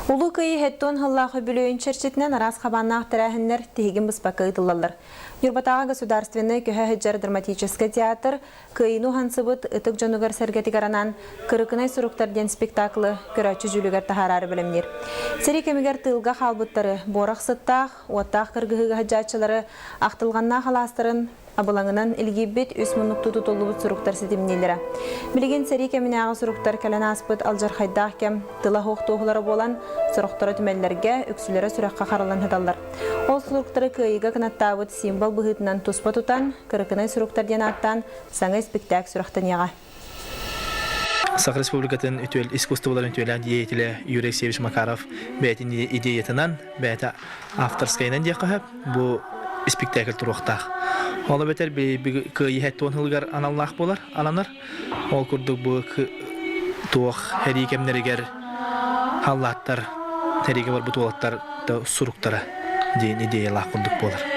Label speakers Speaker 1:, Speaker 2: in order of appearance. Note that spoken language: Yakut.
Speaker 1: Улуу Кыайыы һэттуон сыллаах үбүлүөйүн чэрчитинэн араас хабааннаах тэрээһиннэр тиһигин быспакка ыытыллаллар. Ньурбатааҕы государственнай көһө сылдьар драматическай театр Кыайыыны уһансыбыт ытык дьонугар-сэргэтигэр анаан «Кырыкынай суруктар» диэн спектаклы көрөөччү дьүүлүгэр таһаараары бэлэмниир. Сэрии кэмигэр тыылга хаалбыттары буорах сыттаах, уоттаах кыргыһыыга сылдьааччылары ахтылҕаннаах алаастарын Абылаҥынан илгийбит үс муннуктуу тутуллубут суруктар ситимнииллэрэ. Билигин сэрии кэминээҕи суруктар кэлэн ааспыт алдьархайдаах кэм тыла суох туоһулара буолан, сорохторо түмэллэргэ, үксүлэрэ сүрэххэ хараллан сыталлар. Ол суруктары кыайыыга кынаттаабыт символ быһыытынан туспа тутан, Кырыкынай суруктар диэн ааттаан саҥа испиктээк сүрэхтэниэҕэ.
Speaker 2: Саха Республикатын үтүөл искусстволарын үтүөлээх деятелэ Юрий Алексеевич Макаров бэйэтин идеятынан, бэйэтэ авторскайынан диэххэ сөп, бу испиктээкил туруохтаах. Ол эбэтэр кыайыы 70 сылыгар аналлаах буолар, ананар. Ол курдук бу туох сэрии кэмнэригэр халлааттар, сэриигэ барбыт уолаттар суруктара диэн идеялаах курдук буолар.